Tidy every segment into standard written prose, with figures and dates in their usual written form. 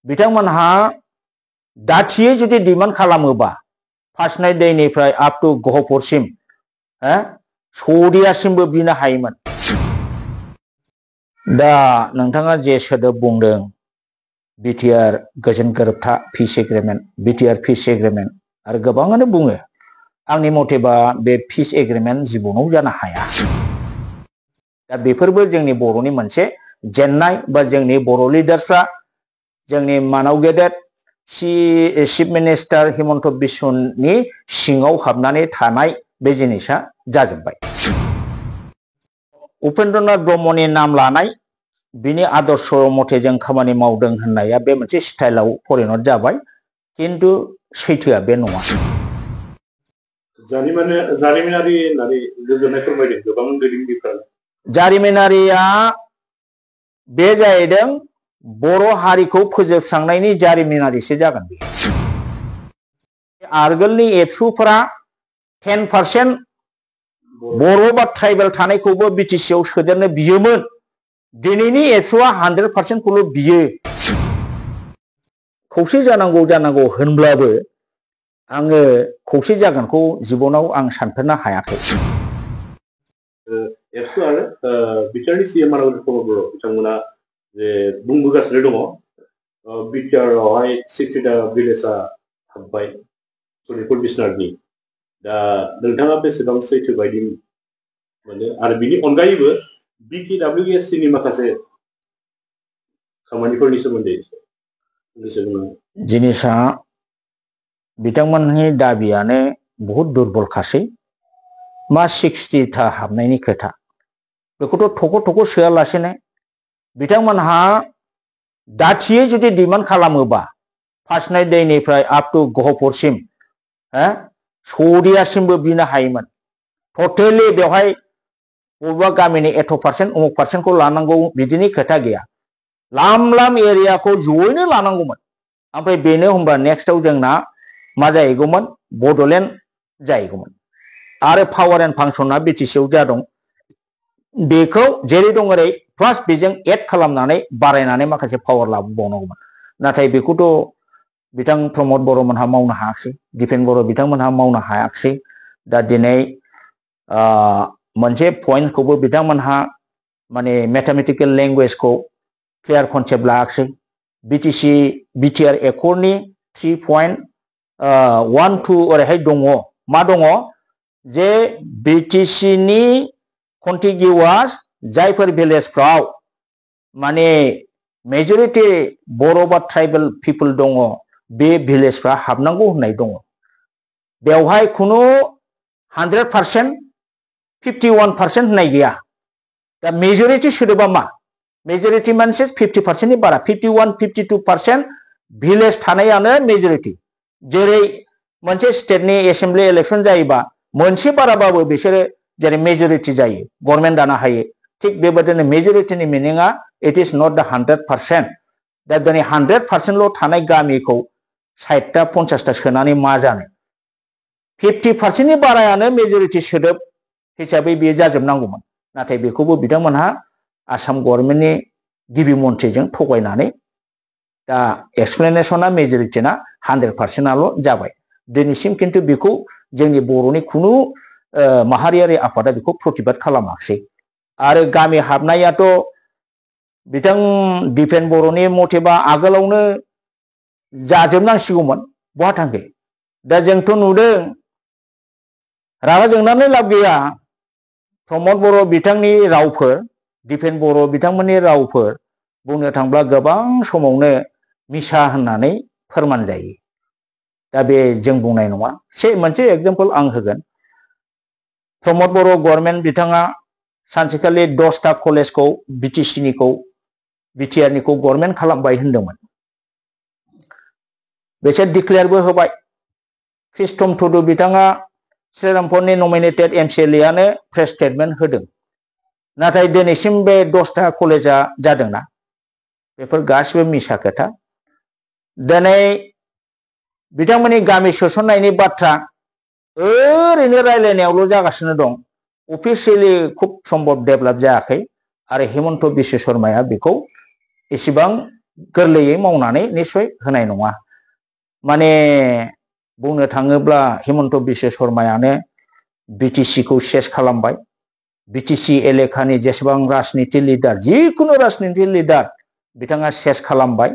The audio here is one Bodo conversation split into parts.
बिथांमोनहा दाथियै जुदि डिमान्ड खालामोबा फार्स्टनाय दैनिफ्राय आप टु गहपुरसिम सौदियासिमबो बिनो हायोमोन। दा नोंथाङा जे सोदोब बुंदों बिटिआर गोजोन गोरोबथा पिस एग्रिमेन्ट, बिटिआर पिस एग्रिमेन्ट आरो गोबाङानो बुङो। आंनि मथेबा बे पिस एग्रिमेन्ट जिबनाव जानो हाया। दा बेफोरबो जोंनि बर'नि मोनसे जेन्नाय बा जोंनि बर' लिडार्सफ्रा जोंनि मानाव गेदेर चिफ मिनिस्टार हिमन्त बिश्वनि सिङाव हाबनानै थानाय बे जिनिसा जाजोब्बाय। उपेन्द्रनाथ ब्रह्मनि नाम लानाय बिनि आदर्श मथे जों खामानि मावदों होननाया बे मोनसे स्टाइलाव परिणत जाबाय, किन्तु सैथोआ बे नङा। जारिमिनारि होननानै गोजोननाय फोरमायदों गोबां दैदेनगिरिफ्रा। जारिमिनारिया बे जाहैदों बर' हारिखौ फोजोबस्रांनायनि जारिमिनारिसो जागोन। आगोलनि एबसुफोरा 10% बर' बा ट्राइबेल थानायखौबो बिटिसिआव सोदेरनो बियोमोन। दिनैनि एबसुआ 100%खौल' बियो। खौसे जानांगौ होनब्लाबो आङो खौसे जागोनखौ जिबनाव आं सानफेरनो हायाखै। एबसु आरो बिटिआरनि सिएम मन'हर बर' बिथांमोना जे बुंबोगासिनो दङ बिटिआरआवहाय 60टा भिलेजआ हाबबाय सनितपुर बिसनाथनि। दा नोंथाङा बेसेबां सैथो बायदि मोनो आरो बिनि अनगायैबो बिटिडब्लिउएससिनि माखासे खामानिफोरनि सोमोन्दै जिनिसा बिथांमोननि दाबियानो बहुत दुरबलखासै। मा 60टा हाबनायनि खोथा बेखौथ' थख' सोआलासेनो बिथांमोनहा दाथियै जुदि डिमान्ड खालामोबा फार्स्टनाय दैनिफ्राय आप टु गहपुरसिम सौदियासिमबो बिनो हायोमोन। टटेलि बेवहाय बबेबा गामिनि एथ' पार्सेन्ट उमुक पार्सेन्टखौ लानांगौ बिदिनि खोथा गैया। लाम एरियाखौ जयैनो लानांगौमोन। ओमफ्राय बेनो होमबा नेक्स्टआव जोंना मा जाहैगौमोन, बड'लेण्ड जाहैगौमोन। आरो पावार एन्ड फांसना बिटिसिआव जा दं बेखौ जेरै दं ओरै प्लास बेजों एड खालामनानै बारायनानै माखासे पावार लाबोबावनांगौमोन। नाथाय बेखौथ' बिथां प्रमद बर'मोनहा मावनो हायाखिसै, दिपेन बर' बिथांमोनहा मावनो हायाखिसै। दा दिनै मोनसे पइन्टखौबो बिथांमोनहा माने मेथामेटिकेल लेंगुवेजखौ क्लियार कनसेप्ट लायाखिसै। बिटिआर एकर्डनि 3.12 ओरैहाय दङ। मा दङ जे बिटिसिनि कन्टिगिउवास जायफोर भिलेजफ्राव माने मेजरिटि बर' बा ट्राइबेल पिपल दङ बे भिलेजफ्रा हाबनांगौ होननाय दङ। बेवहाय खुनु 100% 51% होननाय गैया। दा मेजरिटि सोदोबा मा? मेजरिटि मानसि 50%नि बारा, 51-52% भिलेज थानायानो मेजरिटि। जेरै मोनसे स्टेटनि एसेम्बलि इलेक्सन जायोबा मोनसे बाराबाबो बिसोरो जेरै मेजरिटि जायो, गभर्नमेन्ट दानो हायो, थिग बेबायदिनो मेजरिटिनि मिनिङा इट इज नट द 100%। दा दिनै 100%ल' थानाय गामिखौ 60टा 50टा सोनानै मा जानो? 50%नि बारायानो मेजरिटि सोदोब हिसाबै बेयो जाजोबनांगौमोन। नाथाय बेखौबो बिथांमोनहा आसाम गभर्नमेन्टनि गिबि मन्थ्रिजों थगायनानै दा एक्सप्लेनेसना मेजरिटिना 100%आल' जाबाय। दिनैसिम खिन्थु बेखौ जोंनि बर'नि खुनु माहारियारि आफादा बेखौ प्रतिबाद खालामाखिसै। आरो गामि हाबनायाथ' बिथां दिपेन बर'नि मथेबा आगोलावनो जाजोबनांसिगौमोन, बहा थांखो? दा जोंथ' नुदों रागा जोंनानै लाब गैया। प्रमद बर' बिथांनि रावफोर, दिपेन बर' बिथांमोननि रावफोर बुंनो थांब्ला गोबां समावनो मिसा होननानै फोरमान जायो। दा बे जों बुंनाय नङा। मोनसे एग्जाम्पल आं होगोन। प्रमद बर' गभर्नमेन्ट बिथाङा सानसेखालि 10टा कलेजखौ बिटिआरनिखौ गभर्नमेन्ट खालामबाय होनदोंमोन। बिसोर डिक्लेयारबो होबाय। कृष्ण टुडु बिथाङा श्रीरामपुरनि नमिनेटेड एमसिएलएआनो प्रेस स्टेटमेन्ट होदों। नाथाय दिनैसिम बे 10टा कलेजा जादोंना? बेफोर गासिबो मिसा खोथा। दिनै बिथांमोननि गामि सोसननायनि बाथ्रा ओरैनो रायलायनायावल' जागासिनो दं। अफिसियेलि खुब सम्भब डेभेलप जायाखै। आरो हिमन्त बिश्व शर्माया बेखौ एसेबां गोरलैयै मावनानै निश्चय होनाय नङा माने बुंनो थाङोब्ला हिमन्त बिश्व शर्मायानो बिटिसि खौ सेस खालामबाय बिटिसि एलेखानि जेसेबां राजनिति लिडार जिखुनु राजनिति लिडार बिथाङा सेस खालामबाय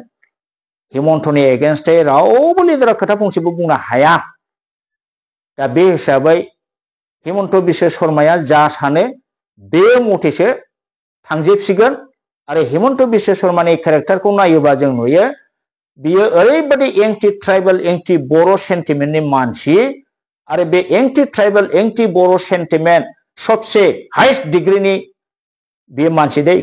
हिमन्तनि एगेन्स्टै रावबो लिडारा खोथा फंसेबो बुंनो हाया दा बे हिसाबै हिमन्त बिश्व शर्माया जा सानो बे मथेसो थांजोबसिगोन आरो हिमन्त बिश्व शर्मानि केरेक्टारखौ नायोब्ला जों नुयो बियो ओरैबायदि एंटि ट्राइबेल एंटि बर' सेन्टिमेन्टनि मानसि आरो बे एंटि ट्राइबेल एंटि बर' सेन्टिमेन्ट सबसे हाइस्ट डिग्रीनि बे मानसि दै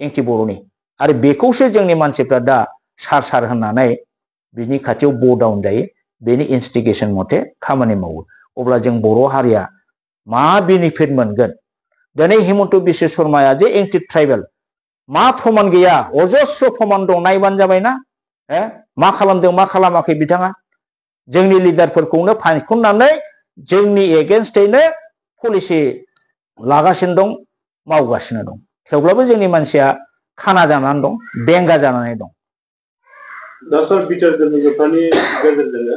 एंटि बर'नि आरो बेखौसो जोंनि मानसिफ्रा दा सार होननानै बिनि खाथियाव ब डाउन जायो बेनि इनस्टिगेशन मथे खामानि मावो अब्ला जों बर' हारिया मा बेनिफिट मोनगोन दिनै हिमन्त बिश्व शर्माया जे एंटि ट्राइबेल मा प्रमाण गैया अजस्र प्रमाण दं नायबानो जाबायना मा खालामदों मा खालामाखै बिथाङा जोंनि लिडारफोरखौनो फानखननानै जोंनि एगेन्स्टैनो पलिसि लागासिनो दं मावगासिनो दं थेवब्लाबो जोंनि मानसिया खाना जानानै दं बेंगा जानानै दं दा सार बिटिआर गोजोननि गेजेरजोंनो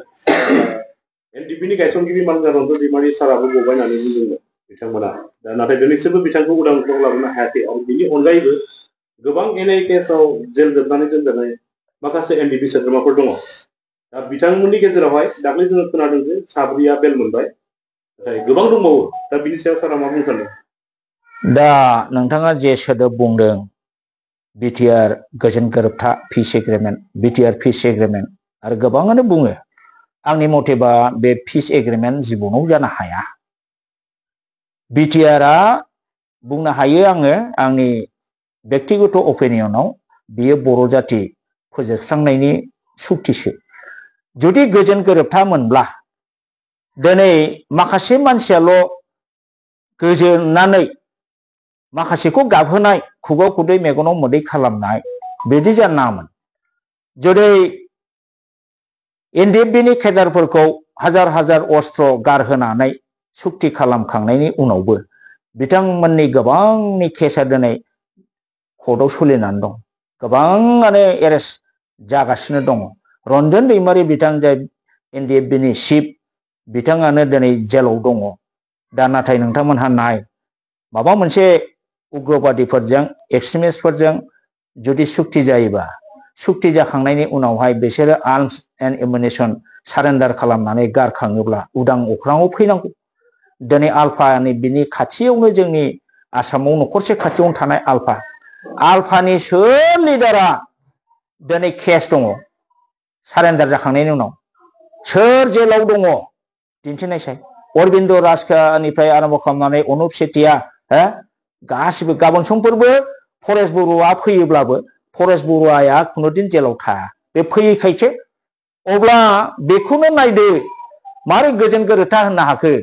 एनडिपिनि गायसनगिरि मानगार रन्जन दैमारि साराबो गबाय होननानै बुंदोंमोन बिथांमोना दा नाथाय दिनैसिमबो बिथांखौ उदां लाबोनो हायाखै आरो बिनि अनगायैबो गोबां एनआइ केसाव जेल जोबनानै दोनजानाय माखासे एनडिपि सोद्रोमाफोर दङ दा बिथांमोननि गेजेरावहाय दाख्लै जोङो खोनादों जे साब्रैया बेल मोनबाय नाथाय गोबां दंबावो दा बिनि सायाव सारा मा बुंनो सानदों दा नोंथाङा जे सोदोब बुंदों बिटिआर गोजोन गोरोबथा पिस एग्रिमेन्ट बिटिआर पिस एग्रिमेन्ट आरो गोबाङानो बुङो आंनि मथेबा बे पिस एग्रिमेन्ट जिबनाव जानो हाया बिटिआरआ बुंनो हायो आङो आंनि व्यक्तिगत अपिनियनाव बियो बर' जाति फोजोबस्रांनायनि सुक्तिसो जुदि गोजोन गोरोबथा मोनब्ला दिनै माखासे मानसियाल' गोजोननानै माखासेखौ गाबहोनाय खुगाव खुदै मेगनाव मोदै खालामनाय बिदि जानो नाङामोन जुदि एनडिएफबिनि केडारफोरखौ हाजार हाजार अस्त्र गारहोनानै सुक्ति खालामखांनायनि उनावबो बिथांमोननि गोबांनि केसा दिनै कर्टआव सोलिनानै दं गोबाङानो एरेस्ट जागासिनो दङ रन्जन दैमारि बिथां जाय एनडिएफबिनि चिफ बिथाङानो दिनै जेलाव दङ दा नाथाय नोंथांमोनहा नाय माबा मोनसे उग्रबादिफोरजों एक्सट्रिमिस्टफोरजों जुदि सुक्ति जायोबा सुक्ति जाखांनायनि उनावहाय बिसोरो आर्मस एन्ड एमुनिसन सारेन्डार खालामनानै गारखाङोब्ला उदां अख्राङाव फैनांगौ दिनै आल्फानि बिनि खाथियावनो जोंनि आसामाव नखरसे खाथियावनो थानाय आल्फानि सोर लिडारा दिनै केस दङ सारेन्डार जाखांनायनि उनाव सोर जेलाव दङ दिन्थिनायसाय अरबिन्द राजखानिफ्राय आरम्भ खालामनानै अनुप सेतिया गासिबो गाबोन समफोरबो फरेस्ट बरुवा फैयोब्लाबो फरेस्ट बरुवाया खुनुदिन जेलाव थाया बे फैयैखायसो अब्ला बेखौनो नायदो मारै गोजोन गोरोबथा होननो हाखो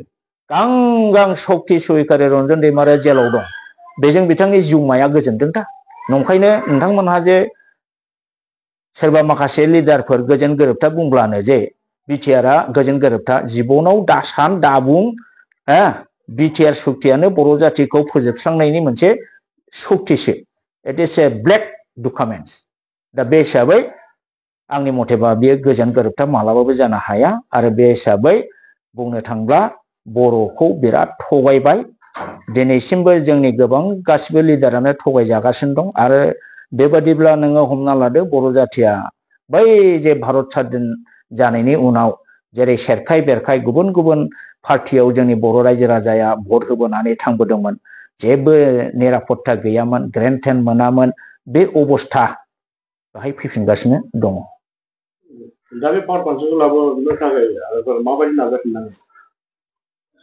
गां सक्ति सहिकारि रन्जन दैमारिया जेलाव दं बेजों बिथांनि जिउमाया गोजोनदों दा नंखायनो नोंथांमोनहा जे सोरबा माखासे लिडारफोर गोजोन गोरोबथा बुंब्लानो जे बिटिआरआ गोजोन गोरोबथा जिबनाव दासान दाबुं बिटिआर सुक्तियानो बर' जातिखौ फोजोबस्रांनायनि मोनसे सुक्तिसो it is a black documents दा बे हिसाबै आंनि मथेबा बेयो गोजोन गोरोबथा मालाबाबो जानो हाया आरो बे हिसाबै बुंनो थांब्ला बर'खौ बिराद थगायबाय दिनैसिमबो जोंनि गोबां गासिबो लिडारानो थगायजागासिनो दं आरो बेबादिब्ला नोङो हमना लादो बर' जातिया बै जे भारत स्वाधीन जानायनि उनाव जेरै सेरखाय बेरखाय गुबुन गुबुन पार्टियाव जोंनि बर' रायजो राजाया भट होबोनानै थांबोदोंमोन जेबो निरापत्ता गैयामोन ग्रेन्टेन मोनामोन बे अबस्था बेहाय फैफिनगासिनो दङ दा बे पावार पान्चखौ लाबोनो थाखाय आरो माबायदि नाजाफिननांगोन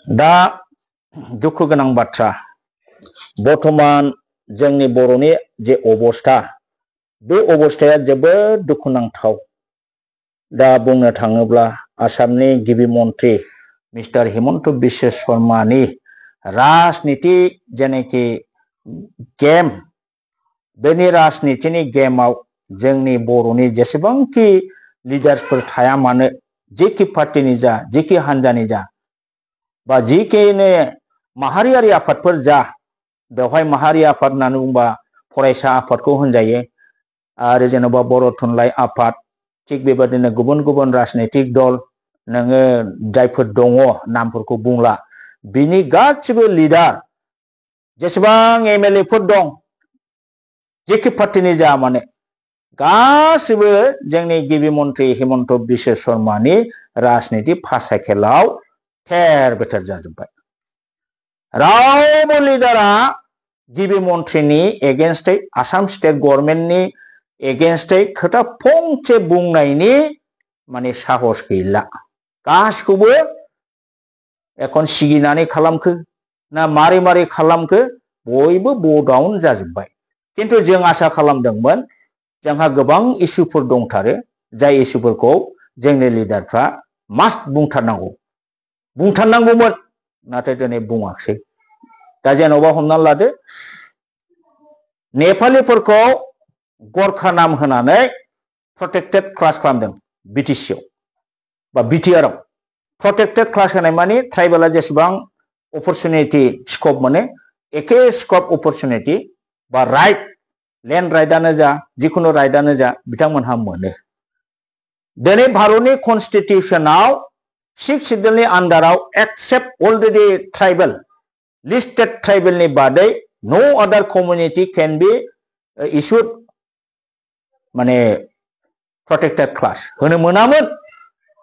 दा दुखु गोनां बाथ्रा बर्तमान जोंनि बर'नि जे अबस्था बे अबस्थाया जोबोद दुखुनांथाव दा बुंनो थाङोब्ला आसामनि गिबि मन्त्रि मिस्टार हिमन्त बिश्व शर्मानि राजनिति जेनाखि गेम बेनि राजनितिनि गेमाव जोंनि बर'नि जेसेबांखि लिडार्सफोर थाया मानो जेखि पार्टिनि जा जेखि हान्जानि जा बा जिखिनि माहारियारि आफादफोर जा बेवहाय माहारि आफाद होननानै बुंबा फरायसा आफादखौ होनजायो आरो जेनेबा बर' थुनलाइ आफाद थिग बेबादिनो गुबुन गुबुन राजनैतिक दल नोङो जायफोर दङ नामफोरखौ बुंला बिनि गासिबो लिडार जेसेबां एमएलए फोर दं जेखि पार्टीनि जा माने गासिबो जोंनि गिबि मन्त्रि हिमन्त बिश्व शर्मानि राजनीति फार्स्ट साइकेलाव थेर बेथेर जाजोब्बाय रावबो लिडारा गिबि मन्थ्रिनि एगेन्स्टै आसाम स्टेट गभर्नमेन्टनि एगेन्स्टै खोथा फंसे बुंनायनि माने साहस गैला गासिखौबो एखन सिगिनानै खालामखो ना मारै मारै खालामखो बयबो बडाउन जाजोब्बाय किन्तु जों आसा खालामदोंमोन जोंहा गोबां इस्युफोर दंथारो जाय इस्युफोरखौ जोंनि लिडारफ्रा मास्ट बुंथारनांगौमोन नाथाय दिनै बुङाखसै दा जेन'बा हमना लादो नेपालिफोरखौ गरखा नाम होनानै प्रोटेक्टेड क्लास खालामदों बिटिसिआव बा बिटिआरआव प्रोटेक्टेड क्लास होनाय माने ट्राइबेला जेसेबां अपरचुनिटी स्कोप मोनो एखे स्कोप अपरचुनिटी बा राइट लैंड राइटआनो जा जिखुनु राइटआनो जा बिथांमोनहा मोनो दिनै भारतनि कन्स्टिट्यूशनाव 6 शेड्यूलनि आन्डाराव एक्सेप्ट अलरेडी ट्राइबल लिस्टेड ट्राइबेलनि बादै नो other community can be issued माने प्रोटेक्टेड क्लास होनो मोनामोन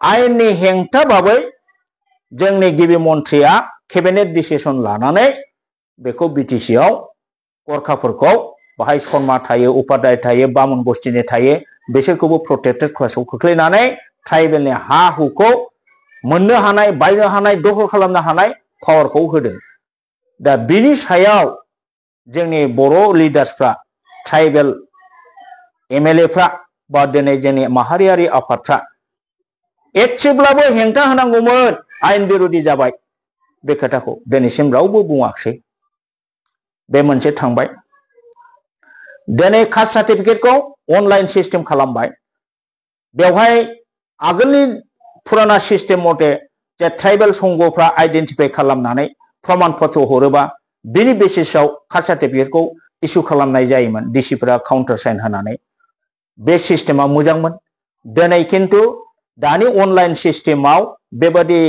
आयेननि हेंथा भाबै जोंनि गिबि मन्थ्रिया कैबिनेट डिसिजन लानानै बेखौ बिटिसिआव गरखाफोरखौ बाहाय शर्मा थायो उपाध्याय थायो बामुन बस्तिनि थायो बिसोरखौबो प्रोटेक्टेड क्लासाव खोख्लैनानै ट्राइबेलनि हा हुखौ मोननो हानाय बायनो हानाय दखल खालामनो हानाय पावारखौ होदों दा बिनि सायाव जोंनि बर' लिडार्सफ्रा ट्राइबेल एमएलएफ्रा बा दिनै जोंनि माहारियारि आफादफ्रा एसेब्लाबो हेंथा होनांगौमोन आयेन बिरोधी जाबाय बे खोथाखौ दिनैसिम रावबो बुङाखसै बे मोनसे थांबाय दिनै कास्ट सार्टिफिकेटखौ अनलाइन सिस्टेम खालामबाय बेवहाय आगोलनि पुराना सिस्टेम मथे जे ट्राइबेल संघफ्रा आइडेन्टिफाइ खालामनानै प्रमाण पत्र हरोबा बिनि बेसिसआव कास्ट सार्टिफिकेटखौ इस्यु खालामनाय जायोमोन डिसिफोरा काउन्टार साइन होनानै बे सिस्टेमा मोजांमोन दिनै किन्तु दानि अनलाइन सिस्टेमाव बेबादि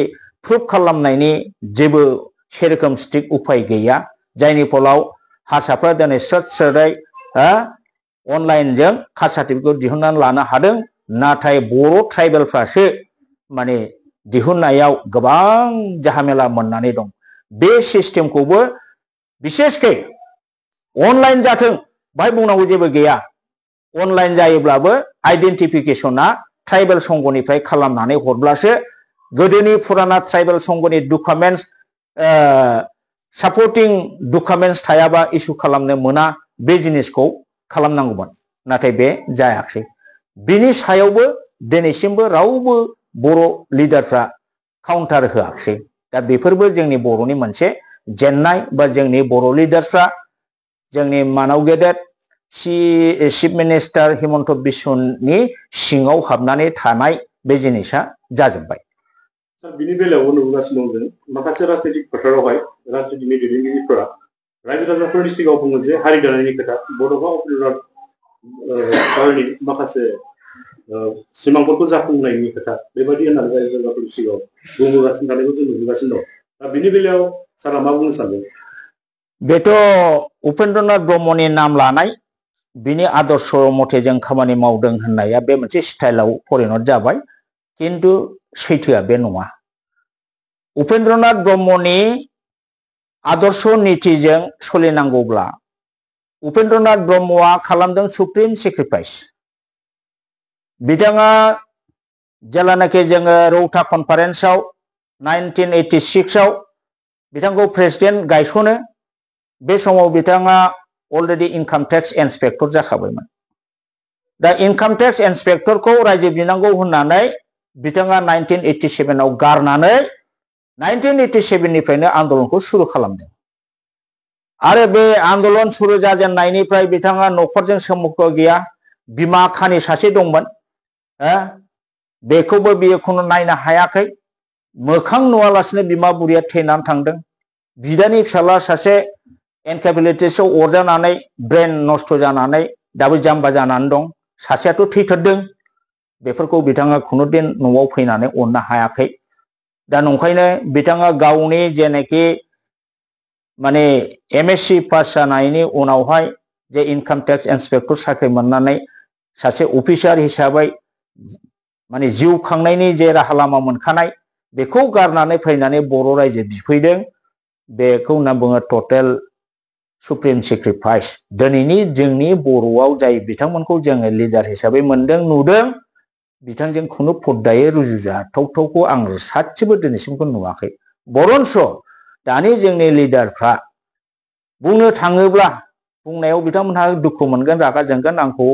प्रुफ खालामनायनि जेबो सेरखम स्ट्रिक उपाय गैया जायनि फलाव हारसाफ्रा दिनै स्रोदै अनलाइनजों कास्ट सार्टिफिकेट दिहुननानै लानो हादों नाथाय बर' ट्राइबेलफ्रासो माने दिहुननायाव गोबां जाहामेला मोननानै दं बे सिस्टेमखौबो बिसेसकै अनलाइन जाथों बाहाय बुंनांगौ जेबो गैया अनलाइन जायोब्लाबो आइडेन्टिफिकेशना ट्राइबेल संघनिफ्राय खालामनानै हरब्लासो गोदोनि पुराना ट्राइबेल संघनि डकुमेन्ट्स सापोर्टिं डकुमेन्ट्स थायाबा इस्यु खालामनो मोना बे जिनिसखौ खालामनांगौमोन नाथाय बे जायाखसै बिनि सायावबो दिनैसिमबो रावबो बर' लिडारफ्रा काउन्टार होआखसै दा बेफोरबो जोंनि बर'नि मोनसे जेन्नाय बा जोंनि बर' लिडार्सफ्रा जोंनि मानाव गेदेर चिफ मिनिस्टार हिमन्त बिश्वनि सिङाव हाबनानै थानाय बे जिनिसा जाजोब्बाय बिनि बेलायावबो नुगासिनो दं जों माखासे राजनीतिक फोथारावहाय राजनीतिनि दैदेनगिरिफोरा रायजो राजाफोरनि सिगाङाव बुङो जे हारि दानायनि खोथा बड'फा उपेन्द्रनाथनि माखासे सिमांफोरखौ जाफुंनायनि खोथा बेबायदि होननानै रायजो राजाफोरनि सिगाङाव बुंबोगासिनो थानायखौ जों नुगासिनो दं दा बिनि बेलायाव सारा मा बुंनो सानदों बेथ' उपेन्द्रनाथ ब्रह्मनि नाम लानाय बिनि आदर्श मथे जों खामानि मावदों होननाया बे मोनसे स्टाइलाव परिणत जाबाय किन्तु सैथोआ बे नङा उपेन्द्रनाथ ब्रह्मनि आदर्श नीतिजों सोलिनांगौब्ला उपेन्द्रनाथ ब्रह्मआ खालामदों सुप्रिम सेक्रिफाइस बिथाङा जेलानाखि जोङो रौता कनफारेन्सआव 1986 आव बिथांखौ प्रेसिडेन्ट गायसनो बे समाव बिथाङा अलरेडी इनकाम टैक्स इन्सपेक्टर जाखाबायमोन दा इनकाम टैक्स इन्सपेक्टरखौ रायजो बिनांगौ होननानै बिथाङा 1987 आव गारनानै 1987 निफ्रायनो आन्दोलनखौ सुरु खालामदों आरो बे आन्दोलन सुरु जाजेननायनिफ्राय बिथाङा न'खरजों सोमोन्दो गैया बिमा खानि सासे दंमोन बेखौबो बियो खुनु नायनो हायाखै मोखां नुवालासिनो बिमा बुरिया थैनानै थांदों बिदानि फिसाला सासे एनकेफेलाइटिसआव अरजानानै ब्रेन नष्ट जानानै दाबो जाम्बा जानानै दं सासेयाथ' थैथारदों बेफोरखौ बिथाङा खुनुदिन न'आव फैनानै अननो हायाखै दा नंखायनो बिथाङा गावनि जेनाखि माने एमएससी पास जानायनि उनावहाय जे इनकाम टैक्स इंस्पेक्टर साख्रि मोननानै सासे अफिसार हिसाबै माने जिउ खांनायनि जे राहा लामा मोनखानाय बेखौ गारनानै फैनानै बर' रायजो बिफैदों बेखौ होनना बुङो टटेल सुप्रिम सेक्रिफाइस दिनैनि जोंनि बर'आव जाय बिथांमोनखौ जोङो लिडार हिसाबै मोनदों नुदों बिथांजों खुनु फद्दायै रुजुजाथावथावखौ आं सासेबो दिनैसिमखौ नुवाखै बरन्स दानि जोंनि लिडारफ्रा बुंनो थाङोब्ला बुंनायाव बिथांमोनहा दुखु मोनगोन रागा जोंगोन आंखौ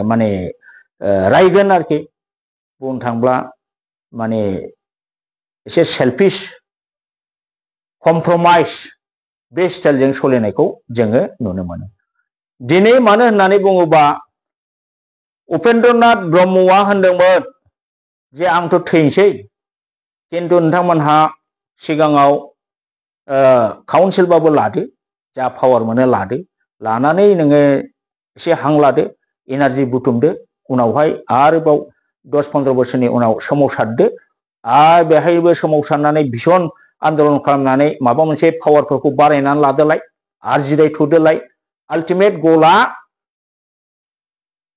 माने रायगोन आरोखि बुंनो थांब्ला माने एसे सेल्फिश कमप्रमाइज बे स्टाइलजों सोलिनायखौ जोङो नुनो मोनो दिनै मानो होननानै बुङोबा उपेन्द्रनाथ ब्रह्मआ होनदोंमोन जे आंथ' थैनोसै किन्तु नोंथांमोनहा सिगाङाव काउन्सिलबाबो लादो जा पावार मोनो लादो लानानै नोङो एसे हां लादो एनार्जि बुथुमदो उनावहाय आरोबाव 10-15 बोसोरनि उनाव सोमावसारदो आरो बेहायबो सोमावसारनानै भीषण आन्दोलन खालामनानै माबा मोनसे पावारफोरखौ बारायनानै लादोलाय आरो जिरायथ'दोलाय आल्टिमेट गला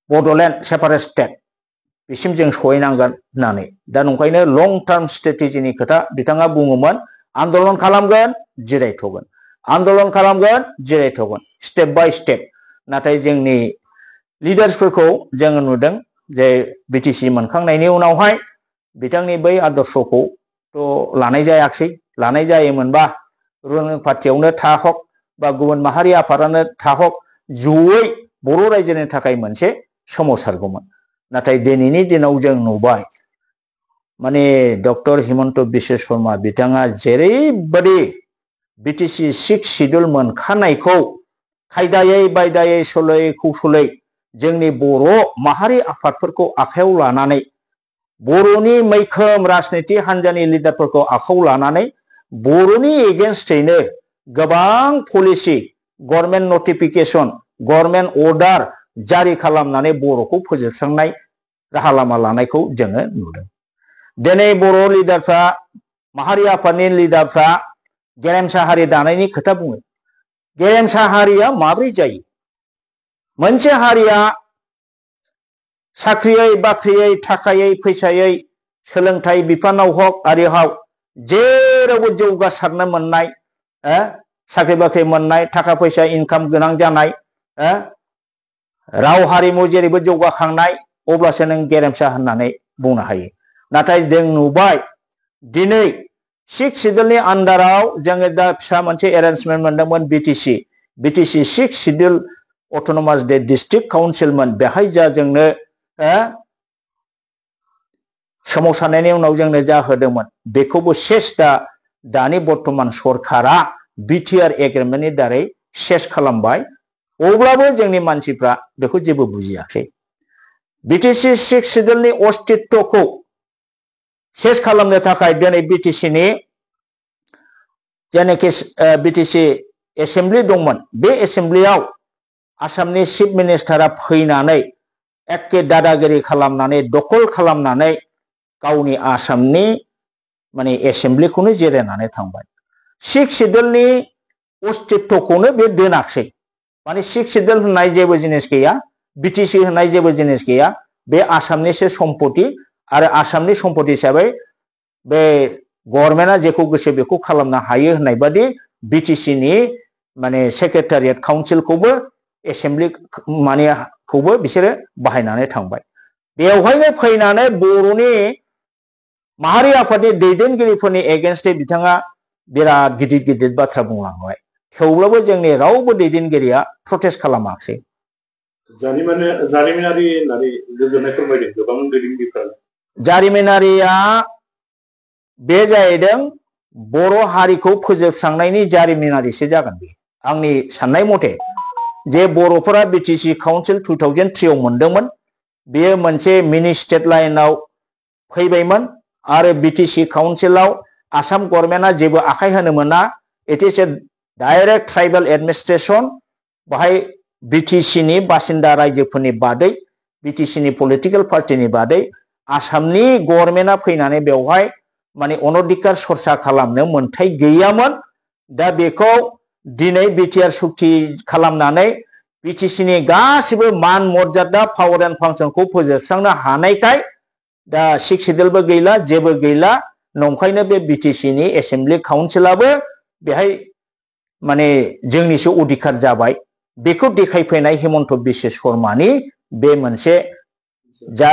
बड'लेण्ड सेपारेट स्टेट बिसिम जों सहैनांगोन होननानै दा नंखायनो लं टार्म स्ट्रेटेजिनि खोथा बिथाङा बुङोमोन आन्दोलन खालामगोन जिरायथ'गोन आन्दोलन खालामगोन जिरायथ'गोन स्टेप बाय स्टेप नाथाय जोंनि लिडार्सफोरखौ जोङो नुदों जे बिटिसि मोनखांनायनि उनावहाय बिथांनि बै आदर्शखौथ' लानाय जायाखसै लानाय जायोमोनबा रुलिं पार्टियावनो थाहक बा गुबुन माहारि आफादानो थाहक जयै बर' रायजोनि थाखाय मोनसे सोमावसारगौमोन नाथाय दिनैनि दिनाव जों नुबाय माने डक्टर हिमन्त बिश्व शर्मा बिथाङा जेरैबायदि बिटिसि 6 शिड्युल मोनखानायखौ खायदायै बायदायै सलै कौशलै जोंनि बर' माहारि आफादफोरखौ आखायाव लानानै बर'नि मैखोम राजनीति हान्जानि लिडारफोरखौ आखायाव लानानै बर'नि एगेन्स्टैनो गोबां policy government notification government order जारि खालामनानै बर'खौ फोजोबस्रांनाय राहा लामा लानायखौ जोङो नुदों दिनै बर' लिडारफ्रा माहारि आफादनि लिडारफ्रा गेरेमसा हारि दानायनि खोथा बुङो गेरेमसा हारिया माब्रै जायो मोनसे हारिया साख्रियै बाख्रियै थाखायै फैसायै सोलोंथाइ बिफानाव हक आरि हक जेरावबो जौगासारनो मोननाय साख्रि बाख्रि मोननाय थाखा फैसा इनकाम गोनां जानाय राव हारिमु जेरैबो जौगाखांनाय अब्लासो नों गेरेमसा होननानै बुंनो हायो नाथाय जों नुबाय दिनै 6 शिड्युलनि आन्डाराव जोङो दा फिसा मोनसे एरेन्जमेन्ट मोनदोंमोन बिटिसि 6 शिड्युल अट'नमास डिस्ट्रिक्ट काउन्सिलमोन बेहाय जा जोंनो सोमावसारनायनि उनाव जोंनो जा होदोंमोन बेखौबो सेस दानि बर्तमान सरकारा बिटिआर एग्रिमेन्टनि दारै सेस खालामबाय अब्लाबो जोंनि मानसिफ्रा बेखौ जेबो बुजियाखै बिटिसि 6 शिड्युलनि अस्तित्वखौ सेस खालामनो थाखाय दिनै बिटिसिनि जेनाखि बिटिसि एसेम्बलि दंमोन बे एसेम्बलियाव आसामनि चिफ मिनिस्टारा फैनानै एखे दादागिरि खालामनानै दखल खालामनानै गावनि आसामनि माने एसेम्बलिखौनो जिरायनानै थांबाय 6 शिड्युलनि अस्तित्वखौनो बे दोनाखसै माने 6 शिड्युल होननाय जेबो जिनिस गैया बिटिसि होननाय जेबो जिनिस गैया बे आसामनिसो सम्पति आरो आसामनि सम्पति हिसाबै बे गभर्नमेन्टआ जेखौ गोसो बेखौ खालामनो हायो होननाय बादि बिटिसिनि माने सेक्रेटारियेट काउन्सिलखौबो एसेम्बलि मानेखौबो बिसोरो बाहायनानै थांबाय बेवहायनो फैनानै बर'नि माहारि आफादनि दैदेनगिरिफोरनि एगेन्स्टै बिथाङा बिराद गिदिर गिदिर बाथ्रा बुंलांबाय थेवब्लाबो जोंनि रावबो दैदेनगिरिया प्रटेस्ट खालामाखसै जारिमिनारि होननानै गोजोननाय फोरमायदों गोबां दैदेनगिरिफ्रा जारिमिनारिया बे जाहैदों बर' हारिखौ फोजोबस्रांनायनि जारिमिनारिसो जागोन बे आंनि साननाय मथे जे बर'फोरा बिटिसि काउन्सिल 2003 आव मोनदोंमोन बेयो मोनसे मिनि स्टेट लाइनाव फैबायमोन आरो बिटिसि काउन्सिलाव आसाम गभर्नमेन्टआ जेबो आखाय होनो मोना it is A direct tribal administration बाहाय बिटिसिनि बासिन्दा रायजोफोरनि बादै बिटिसिनि पलिटिकल पार्टिनि बादै आसामनि गभर्नमेन्टआ फैनानै बेवहाय माने अनधिकार सरसा खालामनो मोनथाय गैयामोन। दा बेखौ दिनै बिटिआर सुक्ति खालामनानै बिटिसिनि गासिबो मान मर्यादा पावर एन्ड फांसनखौ फोजोबस्रांनो हानायखाय दा सिक्स सिडिउलबो गैला जेबो गैला नंखायनो बे बिटिसिनि एसेम्बलि काउन्सिलाबो बेहाय माने जोंनिसो अधिकार जाबाय बेखौ देखायफैनाय हिमन्त बिश्व शर्मानि बे मोनसे जा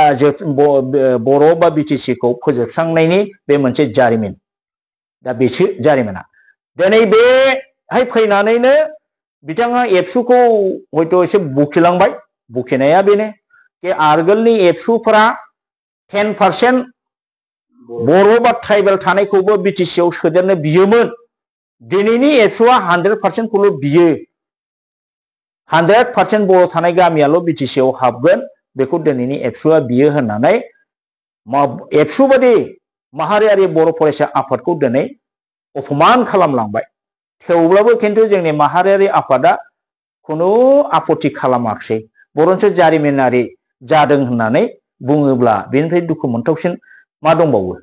बर' बा बिटिसिखौ फोजोबस्रांनायनि बे मोनसे जारिमिन। दा बेसो जारिमिना दिनै बेहाय फैनानैनो बिथाङा एबसुखौ हयथ' एसे बुखिलांबाय। बुखिनाया बेनो कि आगोलनि एबसुफोरा 10% बर' बा ट्राइबेल थानायखौबो बिटिसिआव सोदेरनो बियोमोन। दिनैनि एबसुआ 100% खौल' बियो। 100% बर' थानाय गामियाल' बिटिसिआव हाबगोन बेखौ दिनैनि एबसुआ बियो होननानै एबसु बादि माहारियारि बर' फरायसा आफादखौ दिनै अपमान खालामलांबाय। थेवब्लाबो खिन्थु जोंनि माहारियारि आफादा खुनु आपत्ति खालामाखिसै बरन्स जारिमिनारि जादों होननानै बुङोब्ला बेनिफ्राय दुखु मोनथावसिन मा दंबावो।